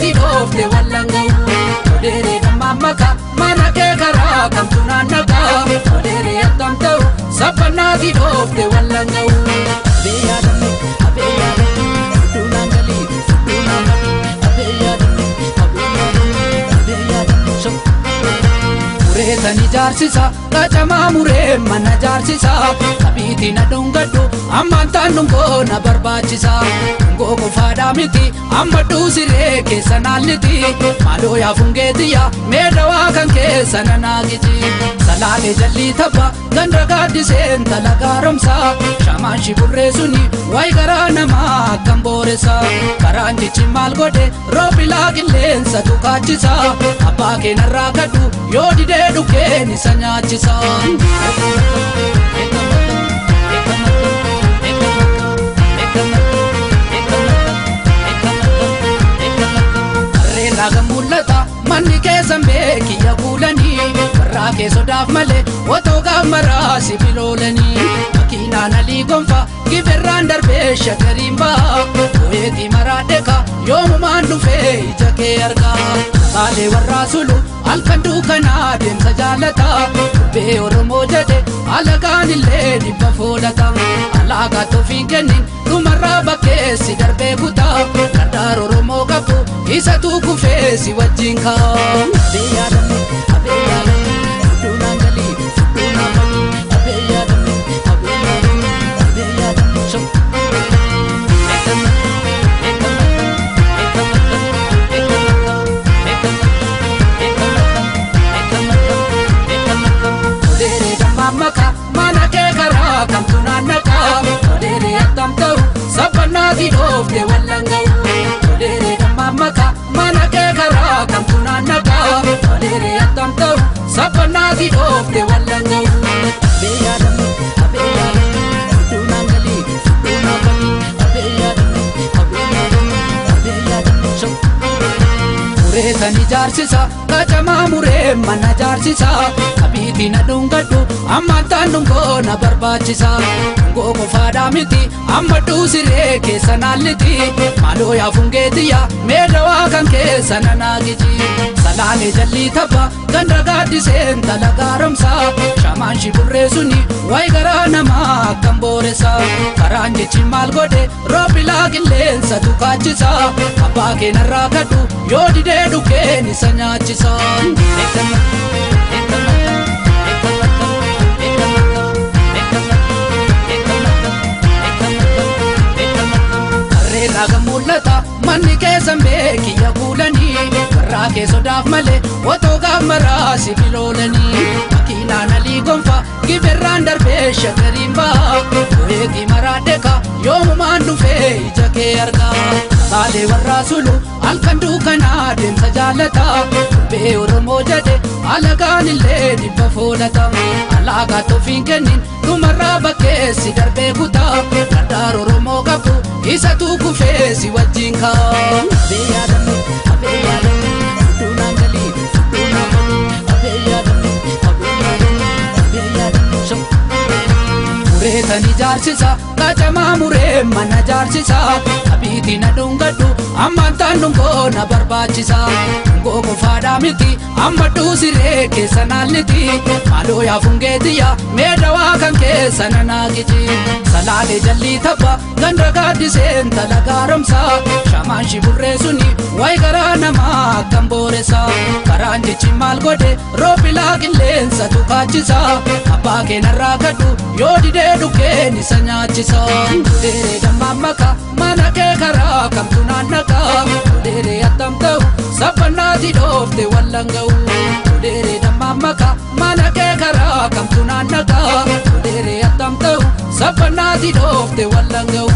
Sabbanaati dhoofte wallanga'u. Odeeree dammaa maka mana kee karaa kamtu naannaqa. Odeeree attam ta'u sabbanaati dhoofte wallanga'u. Abee yaadame abee yaadame fudhuu naan galii fudhuu naan galii abee yaadame abee yaadame abee yaadame so. Mureetan ijaarsisa qacamaa muree mana jaarsisa qabiitiin adungadhu ammaan taan dhungoo na barbaachisa dhungoo qofaadhaa miti amma dhuusiree keessa naalliti maaloo yaa fungeetiyya meedawaa kan keessa nanaagichi salaalee jallii tapha ganda gaaddiseen talagaaromsa shamaan shiburree suni wayi garaa namaa akkam booressa karaan jechi maal godhe roobilaa qilleensa tukaachisa abbaa keenarraa kadhu yoo didee dhukkeen isa nyaachisa. Harreerraa mul'ata manni keessan beekiyya kuulanii warraa kee sodaaf malee otoo gaamaraa si biloolanii makiinaan alii gonfa gibirraan darbee shagariin ba'a bo'eetii maraa dheeka yoomumaan dhufee ija kee argaa saalee warraa sulu halkan duukanaa deemsa jaalata dubbee Oromoo jedhe alagaan illee dhibba foolata alaagaa tofiin kennin dhumarraa bakkeessi darbee kutaa gardaar Oromoo qabu isatu kufee si wajjin ka'a. Abee yaadame abee yaadame fudhuu naan galii fudhuu naan galii abee yaadame abee yaadame abee yaadame so. Odeeree dammaa maka mana kee karaa kamtu naannaqa odeeree attam ta'u sabbanaati dhoofte wallanga'u. Odeeree dammaa maka mana kee karaa kamtu naannaqa odeeree attam ta'u sabbanaati dhoofte wallanga'u. Abee yaadame abee yaadame fudhuu naan galii fudhuu naan galii abee yaadame abee yaadame abee yaadame so. Mureetan ijaarsisa qacamaa muree mana jaarsisa qabiitiin adungadhu ammaan taan dhungoo na barbaachisa dhungoo qofaadhaa miti amma dhuusiree keessa naalliti maaloo yaa fungeetiyya meedawaa kan keessa nanaagichi salaalee jallii tapha ganda gaaddiseen talagaaromsa shamaan shiburree suni wayi garaa namaa akkam booressa karaan jechi maal godhe roobilaa qilleensa tukaachisa abbaa keenarraa kadhu yoo didee dhukkeen isa nyaachisa. Harreerraa mul'ata manni keessan beekiyya kuulanii warraa kee sodaaf malee otoo gaamaraa si biloolanii makiinaan alii gonfa gibirraan darbee shagariin ba'a bo'eetii maraa dheeka yoomumaan dhufee ija kee argaa saalee warraa sulu halkan duukanaa deemsa jaalata dubbee Oromoo jedhe alagaan illee dhibba foolata alaagaa tofiin kennin dhumarraa bakkeessi darbee kutaa gardaar Oromoo qabu isatu kufee si wajjin ka'a. Abee yaadame abee yaadame fudhuu naan galii fudhuu naan galii abee yaadame abee yaadame abee yaadame so. Mureetan ijaarsisa qacamaa muree mana jaarsisa qabiitiin adungadhu ammaan taan dhungoo na barbaachisa dhungoo qofaadhaa miti amma dhuusiree keessa naalliti maaloo yaa fungeetiyya meedawaa kan keessa nanaagichi salaalee jallii tapha ganda gaaddiseen talagaaromsa shamaan shiburree suni wayi garaa namaa akkam booressa karaan jechi maal godhe roobilaa qilleensa tukaachisa abbaa keenarraa kadhu yoo didee dhukkeen isa nyaachisa. Odeeree dammaa maka mana kee karaa kamtu naannaqa odeeree attam ta'u sabbanaati dhoofte wallanga'u. Odeeree dammaa maka mana kee karaa kamtu naannaqa odeeree attam ta'u sabbanaati dhoofte wallanga'u.